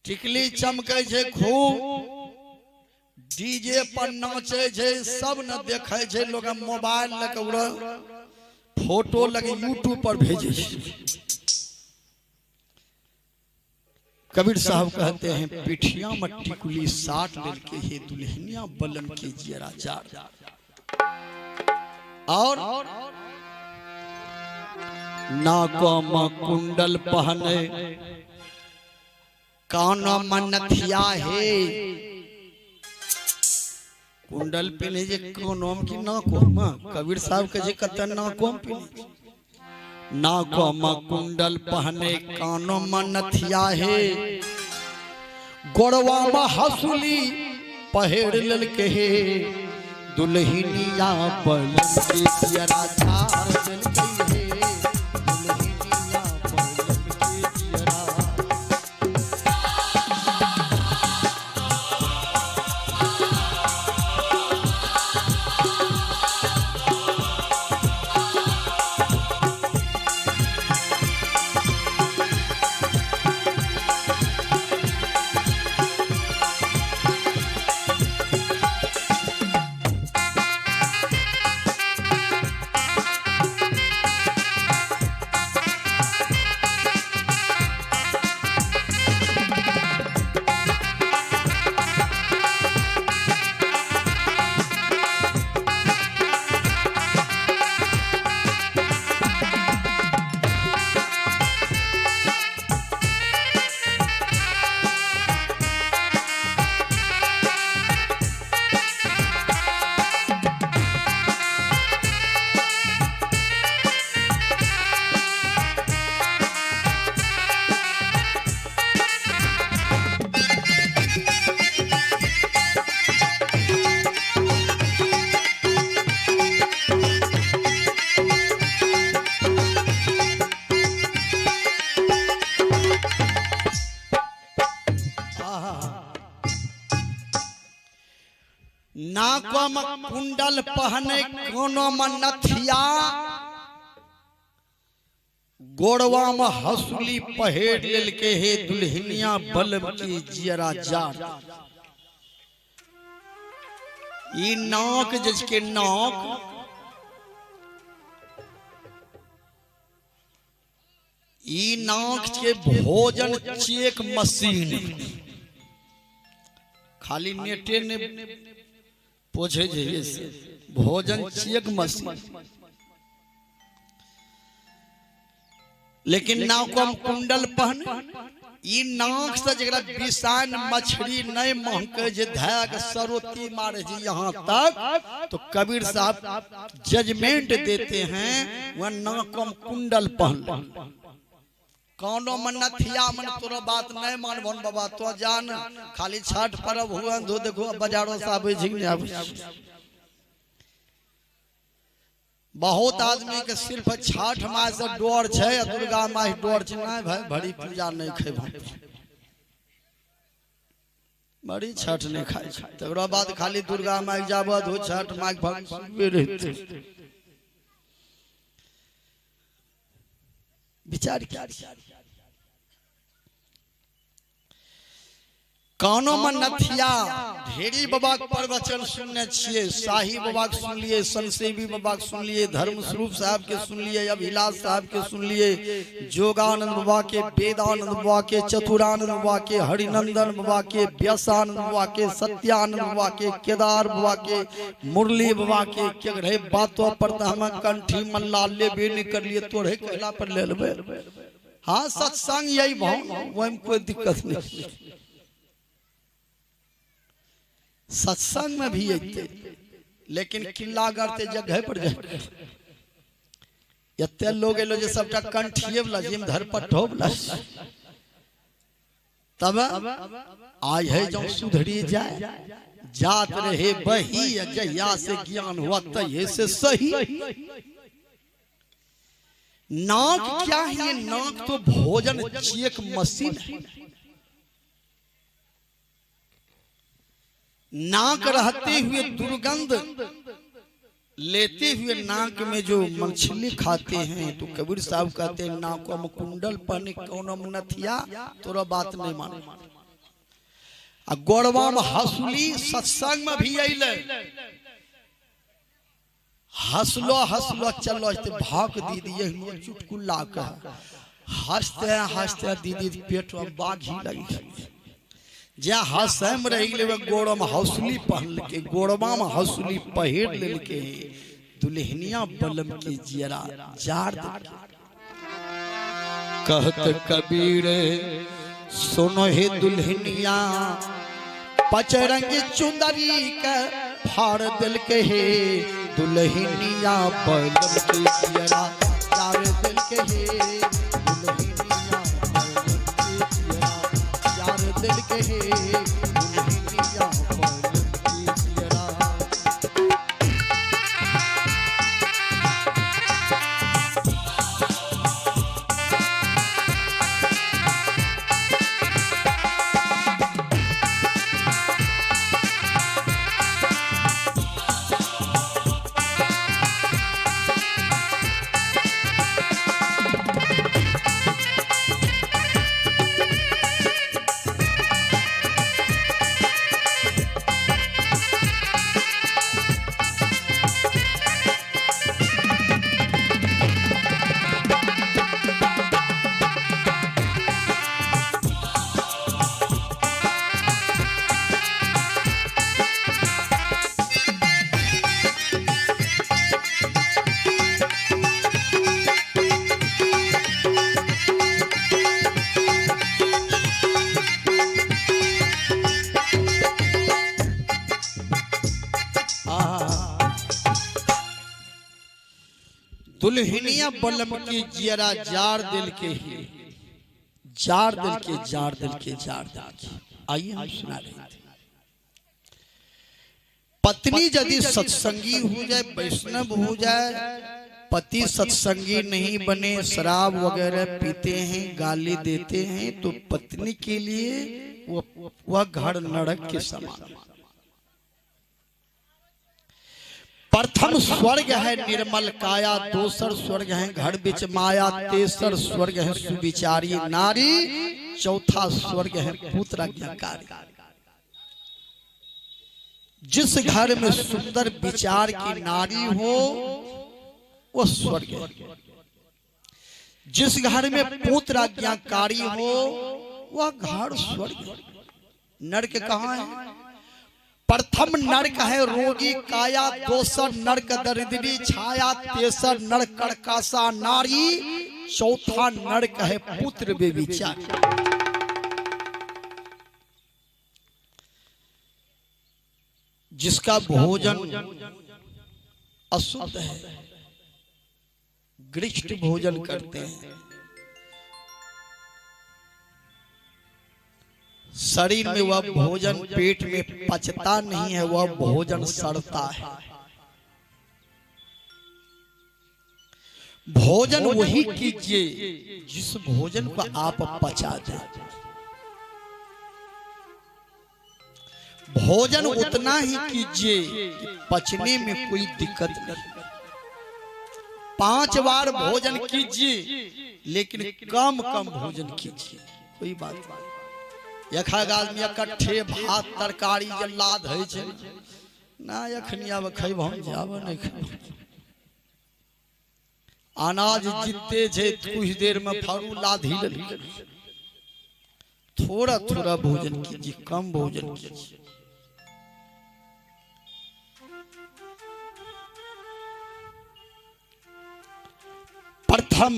टिकली चमकै छै खूब, डीजे पर नाचै छै, सब न देखै छै लोग, मोबाइल लऽ के उड़ा फोटो लगे यूट्यूब पर भेजै छै। कबीर साहब कहते हैं पिठिया में टिकुली साट लेलके हे दुल्हनिया बलम के जियरा जार। और नाको में कुंडल पहने, कानो में नथिया हे। कुंडल पिन्हे जे कानो में कि नाको में? कबीर साहब के जे कत नाको में पिन्हे। नाको में कुंडल पहने, कानो में नथिया हे, गोड़वा में हसुली पहेड़ ललके हे दुल्हनिया बलम के जियरा झार देलकै हे दुल्हनिया बलम के जियरा। नाको में कुंडल पहने, कोनो में नथिया, गोड़वा में हसुली पहेड़ लेलके हे दुल्हनिया बल्ब की जियरा जार। ई नाक जिसके नाक ई नाक के भोजन चेक मशीन, खाली नेटे ने पोछे जे से भोजन चेक मशीन। लेकिन नाक हम कुंडल पहन, ई नाक से जरा बिसान मछली नहीं महके जे धैक सरोती मारे जी यहाँ तक, तो कबीर साहब जजमेंट देते हैं वह नाक हम कुंडल पहन। कानो मन नथिया मन तोरा बात नहीं मानबन बाबा, तो जान खाली छठ पर्व हुआ धो देखो बाजारों से आबै छी नहीं आबै। बहुत आदमी के सिर्फ छठ माय से डर छै आ दुर्गा माय डर छै, नहीं भाई भरी पूजा नहीं खेबो, बड़ी छठ नहीं खाइ छै, तकरा बाद खाली दुर्गा माय जाबो धो छठ माय भगवे रहते। विचार क्या कानो में नथिया। ढेरी बाबा के प्रवचन सुनने छियै, शाही बाबा के सुनलिए, संसेवी बाबा के सुनलिए, धर्म स्वरूप साहब के सुनलिए, अभिलाष साहब के सुनलिए, योगानंद बाबा के, वेदानंद बाबा के, चतुरानंद बाबा के, हरिनंदन बाबा के, व्यासानंद बाबा के, सत्यानंद बाबा के, केदार बाबा के, मुरली बाबा के। के रहे बातों पर तो हम कंठी मल्ला लेबे नहीं करलिए, तोरे कहला पर ले लेबै। हाँ सत्संग यही भाव, ओहिमे कोई दिक्कत नहीं। सत्संग में भी अते, लेकिन किल्ला करते जगह पर जाए। एते लोग एलो जे सबटा कंठिए वाला जिम धरपट्टो वाला, तब आज है जो सुधरी जाए जात रहे बही, जहिया से ज्ञान हुआ तहिए से सही। नाक क्या है? नाक तो भोजन चेक मशीन है। नाक रहते हुए दुर्गंध लेते हुए नाक में जो मछली खाते हैं, तो कबीर साहब कहते हैं नाक में कुंडल पहने कौन नथिया तोरा बात नहीं मानो। आ गोड़वा में हंसुली सत्संग में भी अइले, हंसलो हंसलो चलो भाग दीदी यही चुटकुला कह हंसते हंसते दीदी पेट में बाघी लगी। जा हंसम रह गेलै गोड़ में हौसली पहनलकै, गोड़वा में हौसली पहिर लेलकै, दुल्हनिया बलम के जियरा जार देलकै। कहत कबीर सुनो हे दुल्हनिया, पचरंग चुंदरी के फाड़ देलकै हे, दुल्हनिया बलम के जियरा जार देलकै हे, दुल्हनिया बलम के जियरा जार देलकै हे, दुल्हनिया बलम के जियरा। दुल्हनिया बलम की जियरा जार दिल के ही, जार दिल के, जार दिल के, जार दिल के। आइए हम सुना रहे थे। पत्नी यदि सत्संगी हो जाए, वैष्णव हो जाए, पति सत्संगी नहीं बने, शराब वगैरह पीते हैं, गाली देते हैं, तो पत्नी के लिए वह घर नरक के समान। प्रथम स्वर्ग है निर्मल काया, दोसर स्वर्ग है घर बिच माया, तेसर स्वर्ग है सुविचारी नारी, चौथा स्वर्ग है पुत्र आज्ञाकारी। जिस घर में सुंदर विचार की नारी हो वो स्वर्ग है। जिस घर में पुत्र आज्ञाकारी हो वह घर स्वर्ग है। नरक कहाँ है? प्रथम नरक है रोगी काया, दोसर नरक दरिद्री छाया, तेसर नरक करकासा नारी, चौथा नरक है पुत्र बेविचार। जिसका भोजन अशुद्ध है, ग्रिष्ट भोजन करते हैं, शरीर में वह भोजन पेट में पचता नहीं है, वह भोजन सड़ता है। भोजन वही कीजिए जिस भोजन को आप पचा दें। भोजन उतना ही कीजिए कि पचने में कोई दिक्कत नहीं। 5 बार भोजन कीजिए, लेकिन कम कम भोजन कीजिए, कोई बात नहीं। एक आदमी इकट्ठे भात तरकारी जे लाद है छै ना, अखनी आब खैब हम जाब नहीं खैब। अनाज जिते छै कुछ देर में फरू लाद ही लेली। थोड़ा थोड़ा भोजन कीजिए, कम भोजन कीजिए। प्रथम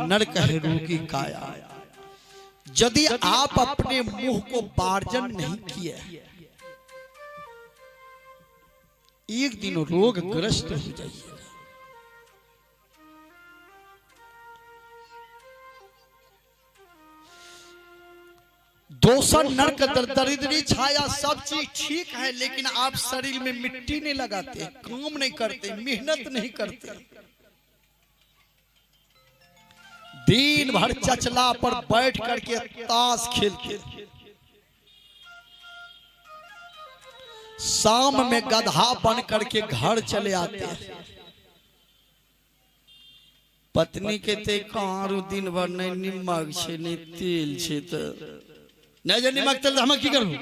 नरक है रोगी काया। यदि आप अपने मुंह को बार्जन नहीं किए, एक दिन रोगग्रस्त हो जाइएगा। दोसर नरक दरिद्री छाया, सब चीज ठीक है, लेकिन आप शरीर में मिट्टी नहीं लगाते, काम नहीं करते, मेहनत नहीं करते, दिन भर चचला पर बैठ करके ताश खेलते, शाम में गधा बन करके घर चले आते हैं। पत्नी के ते कहाँ दिन भर नहीं निमक छे नहीं तेल छे, तो नहीं जे निमक तेल हम की करबो?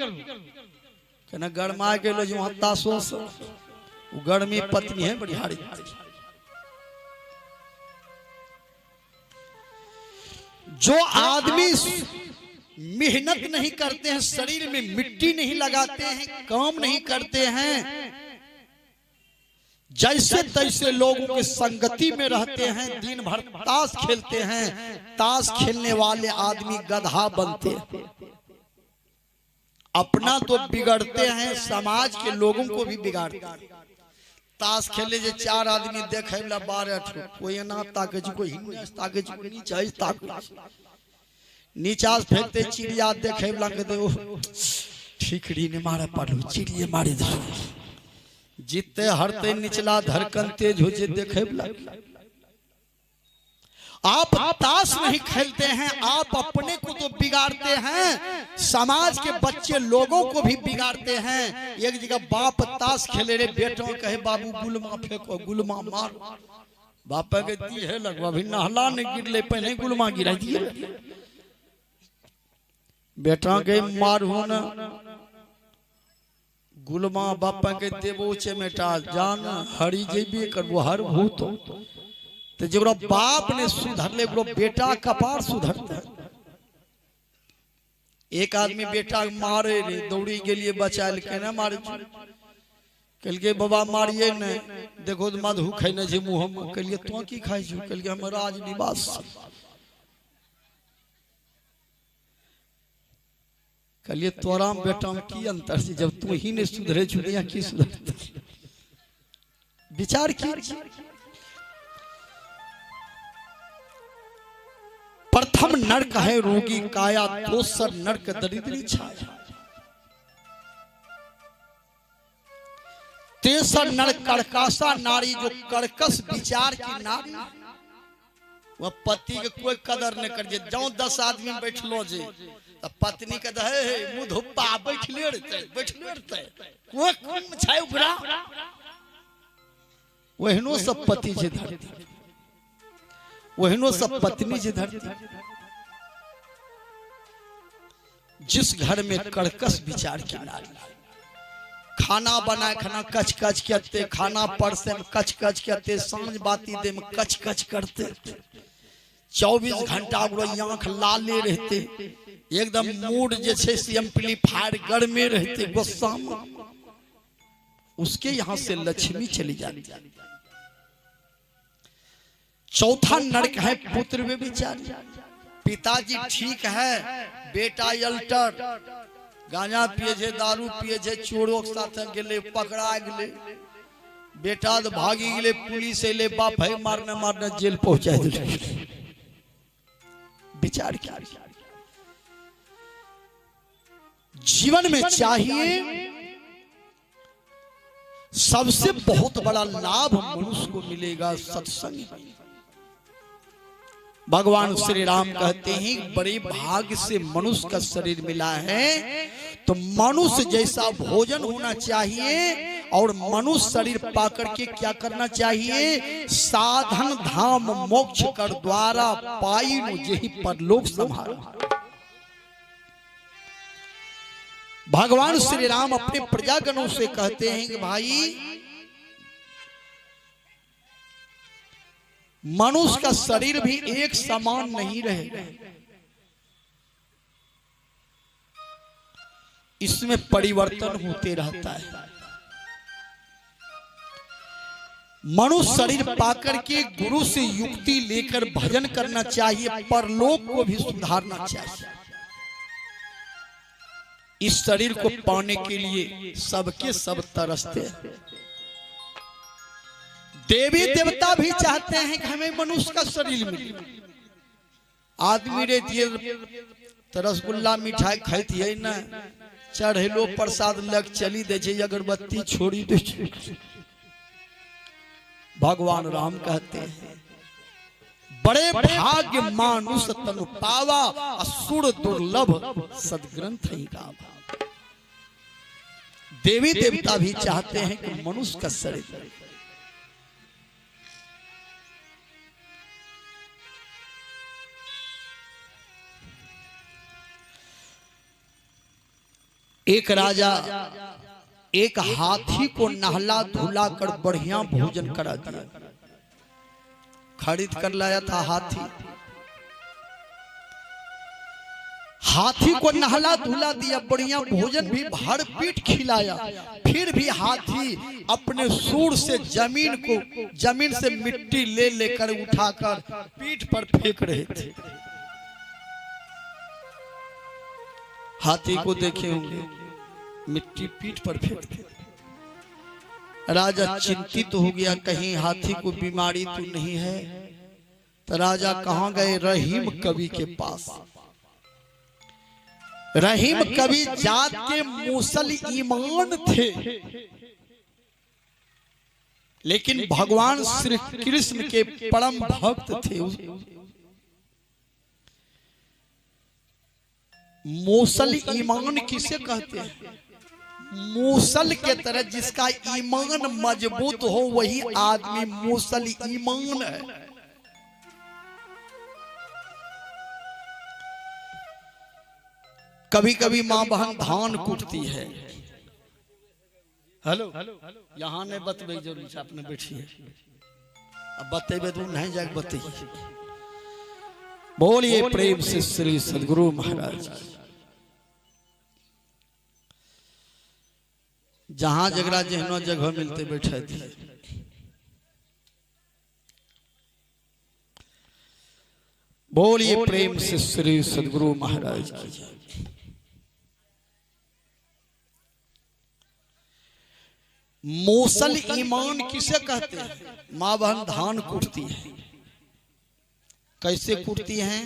केना गरमा गेलो जो वहाँ तासो से वो गर्मी पत्नी है बड़ी हारी। जो आदमी मेहनत नहीं करते हैं, शरीर में मिट्टी नहीं लगाते हैं, काम नहीं करते हैं, जैसे तैसे लोगों के संगति में रहते हैं, दिन भर ताश खेलते हैं, ताश खेलने वाले आदमी गधा बनते हैं। अपना तो बिगड़ते हैं, समाज के लोगों को भी बिगाड़ते हैं। ताश खेले जे चार आदमी देखे वाला 12 ठो, कोई एना ताके छै, कोई हिन्ने ताके छै, कोई नीचा ताके छै। नीचा फेंकते चिड़िया देखे वाला के दे, ठीकरी ने मारे पड़ू, चिड़िए मारे दे। जीतते हरते निचला धड़कन तेज हो जे देखे वाला। आप ताश नहीं खेलते हैं, आप अपने को तो बिगाड़ते हैं, समाज के बच्चे लोगों को भी बिगाड़ते हैं। एक जगह बाप ताश खेले रे, बेटों कहे बाबू गुलमा फेंको, गुलमा मार। बाप के दी है लगवा अभी नहला नहीं गिरले पहले गुलमा गिरा दिए। बेटा के मारू न गुलमा, बापा के देबो चमेटा, जान हरी जेबी करबो हर भूत। तो जकरा बाप ने सुधरले ओकरो बेटा कपार सुधरते। एक आदमी बेटा मारे रे, दौड़ी गेलिए बचाल के ना मारे, कहलकै बाबा मारिए ने, देखो तो मधु खैने छै मुँह में। कहलिए तो की खाइ छु? कहलकै हम राजनिवास। कहलिए तोरा बेटा में की अंतर छै, जब तू ही नहीं सुधरे छु यहाँ की सुधरते? विचार की। प्रथम नरक है रोगी काया, दोसर नरक दरिद्री छाया, तेसर नरक कर्कशा नारी, जो कर्कश विचार की नारी, वह पति के कोई कदर नहीं कर। जाओ 10 आदमी बैठलो जे तो पत्नी के दहे हे मुँह धुप्पा बैठले रहते, बैठले रहते, कोई कम छै ओकरा। ओहनो सब पति जे धरती, ओहनो सब पत्नी जे धरती। जिस घर में कर्कश विचार की नारी, खाना बनाए खाना कच कच करते, खाना परसे में कच कच करते, सांझ बाती दे में कच कच करते, 24 घंटा आंख लाले रहते, एकदम मूड जे छै से एम्पलीफायर गर्मे रहते गुस्सा में, उसके यहाँ से लक्ष्मी चली जाती। चौथा नरक है पुत्र में विचार। पिताजी ठीक है, बेटा अल्टर, गांजा पिए छे, दारू पिए छे, चोरों के साथ गेले, पकड़ा गेले, बेटा तो भागी गेले, पुलिस एले, बाप है मारने मारने जेल पहुंचा दिले। विचार क्या जीवन में चाहिए? सबसे बहुत बड़ा लाभ मनुष्य को मिलेगा सत्संग। भगवान श्री राम कहते हैं बड़े भाग्य से मनुष्य का शरीर मिला है, तो मनुष्य जैसा भोजन होना चाहिए और मनुष्य शरीर पाकर के क्या करना चाहिए? साधन धाम मोक्ष कर द्वारा पाई जेहि परलोक संहारा। भगवान श्री राम अपने प्रजागणों से कहते हैं कि भाई मनुष्य का शरीर भी एक समान नहीं रहेगा, इसमें परिवर्तन होते रहता है। मनुष्य शरीर पाकर के गुरु से युक्ति लेकर भजन करना चाहिए, परलोक को भी सुधारना चाहिए। इस शरीर को पाने के लिए सबके सब तरसते हैं। देवी देवता भी चाहते हैं कि हमें मनुष्य का शरीर मिले। आदमी रे दिए तो रसगुल्ला मिठाई खाती है ना, चढ़ेलो प्रसाद लग चली दे छे, अगरबत्ती छोड़ी दे छे। भगवान राम कहते हैं बड़े भाग्य मानुष तनु पावा, असुर दुर्लभ सदग्रंथ ही गावा। देवी देवता भी चाहते हैं कि मनुष्य का शरीर। एक राजा एक हाथी को नहला धुला कर बढ़िया भोजन करा दिया। खरीद कर लाया था हाथी। हाथी को नहला धुला दिया, बढ़िया भोजन भी भर पीठ खिलाया, फिर भी हाथी अपने सूर से जमीन को, जमीन से मिट्टी ले लेकर उठाकर पीठ पर फेंक रहे थे। हाथी को देखे होंगे मिट्टी पीठ पर फेंकते। राजा चिंतित हो गया, कहीं हाथी को बीमारी तो नहीं है। तो राजा कहाँ गए? रहीम कवि के पास। रहीम कवि जात के मुसल ईमान थे, लेकिन भगवान श्री कृष्ण के परम भक्त थे। मूसल ईमान किसे कहते हैं? मूसल के तरह जिसका ईमान मजबूत हो वही आदमी मूसल ईमान है। कभी कभी माँ बहन धान कूटती है। हेलो, यहाँ नहीं बतबे जरूरी है, अपने बैठिए। अब बतेबे तो नहीं जाके बतइए। बोलिए प्रेम से श्री सदगुरु महाराज। जहां जगरा जहनो जगह मिलते बैठे थे। बोलिए प्रेम से श्री सदगुरु महाराज की जय। मूसल ईमान किसे कहते हैं? माँ बहन धान कूटती है। कैसे कूटती हैं?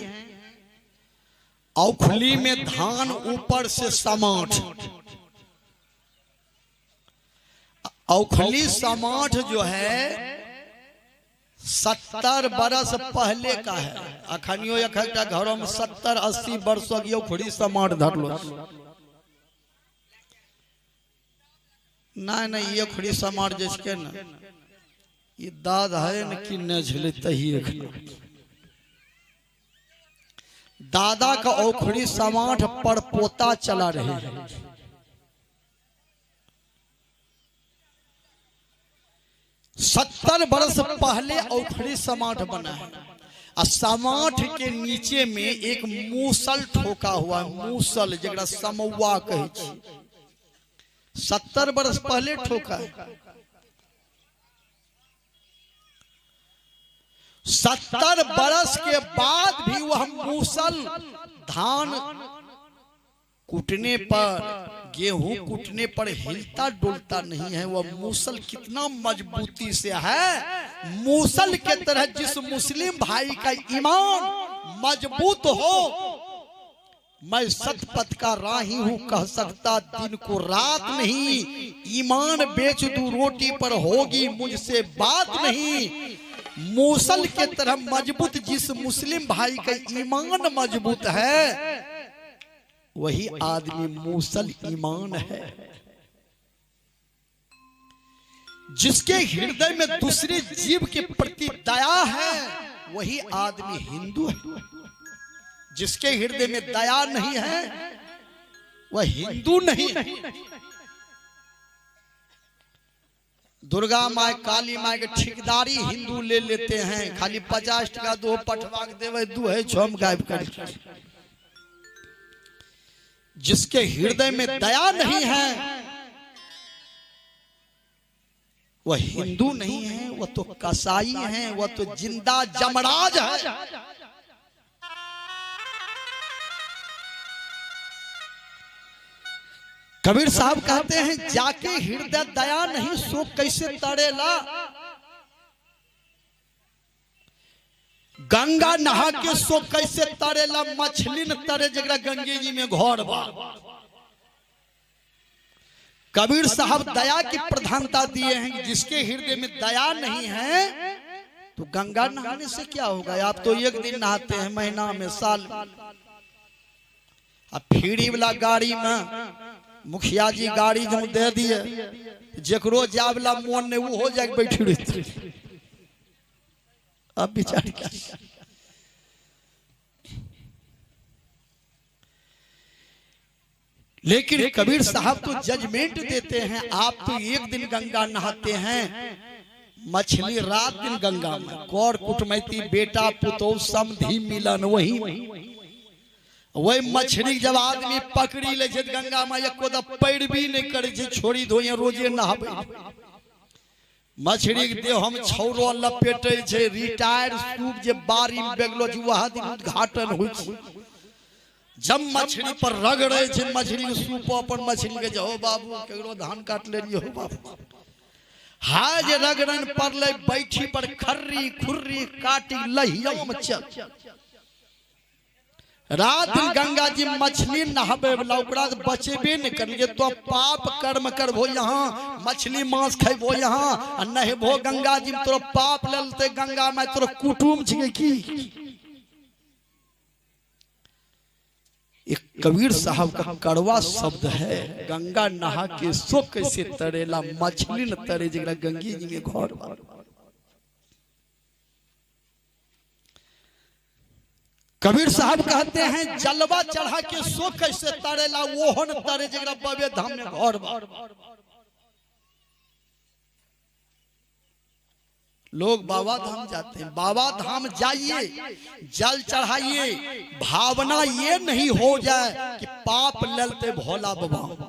औखली में धान ऊपर से समाठ, औखली समाठ जो है 70 बरस पहले का है। अखनियो एक घरों में 70-80 वर्ष की औखली समाठ धर लो। नहीं नहीं, ये औखली समाठ जिसके न ये दाद है न कि न झले तही दादा का औखड़ी समाठ पर पोता चला रहे हैं। 70 बरस पहले औखड़ी समाठ बना है और समाठ के नीचे में एक मूसल ठोका हुआ है। मूसल जरा समौआ कहे छी। 70 बरस पहले ठोका है। 70 बरस के बाद भी वह मूसल धान कूटने पर, गेहूं कूटने पर हिलता डुलता नहीं है। वह मूसल कितना मजबूती से है। मूसल के तरह जिस मुस्लिम भाई का ईमान मजबूत हो, मैं सतपथ का राही हूं कह सकता दिन को रात नहीं। ईमान बेच दू रोटी पर होगी मुझसे बात नहीं। मूसल के तरह मजबूत जिस मुस्लिम भाई का ईमान मजबूत है वही आदमी मूसल ईमान है। जिसके हृदय में दूसरे जीव के प्रति दया है वही आदमी हिंदू है। जिसके हृदय में दया नहीं है वह हिंदू नहीं है। दुर्गा माए काली माए के ठेकेदारी हिंदू ले लेते हैं। खाली 50 टका दो पटवा के देवे दू है छम गायब कर। जिसके हृदय में दया नहीं है वह हिंदू नहीं है, वह तो कसाई है, वह तो जिंदा जमराज है। कबीर साहब कहते हैं जाके हृदय दया नहीं सो कैसे तड़ेला। गंगा नहा के सो कैसे तरेला, मछली न तरे जरा गंगे जी में घर बा। कबीर साहब दया की प्रधानता दिए हैं। जिसके हृदय में दया नहीं है तो गंगा नहाने से क्या होगा? आप तो एक दिन नहाते हैं महीना में, साल में। अब फ्री वाला गाड़ी में मुखिया जी गाड़ी जो दे दिए, जकरो जावला मोन ने वो हो जाए बैठी रहते। अब विचार क्या? लेकिन कबीर साहब तो जजमेंट देते हैं, आप तो एक दिन गंगा नहाते हैं, मछली रात दिन गंगा में, कौर कुटमैती बेटा पुतोह समधी मिलन वही वही मछली जब आदमी पकड़ी ले छै गंगा में एको दा पैर भी नहीं करे छै, छोड़ी दो या रोजे नहाबे। मछली के देह हम छौरो लपेटे छै, रिटायर सूप जे बारी में बेगलो छै वह दिन उद्घाटन होइ छै। जब मछली पर रगड़े छै मछली के सूप पर मछली के जे हो बाबू केकरो धान काट ले रही हो बाबू, हाय जे रगड़न पड़ले बैठी पर खर्री खुर्री काटी लहिया में चल। रात दिन गंगा जी मछली नहाबे वाला ओकरा से बचेबे नहीं करिए। तो पाप कर्म करबो यहाँ, मछली मांस खेबो यहाँ, आ नहेबो गंगा जी में तोरा पाप लेलते गंगा में तोरा कुटुम छिकै की। एक कबीर साहब का कड़वा शब्द है, गंगा नहा के सो कैसे तरेला, मछली न तरे जरा गंगी जी के घर। कबीर साहब कहते हैं जलवा चढ़ा के सो कैसे तरेला, वो न तरे जरा बबे धाम में घर। लोग बाबा धाम जाते हैं, बाबा धाम जाइए, जल चढ़ाइए, भावना ये नहीं हो जाए कि पाप ललते भोला बाबा।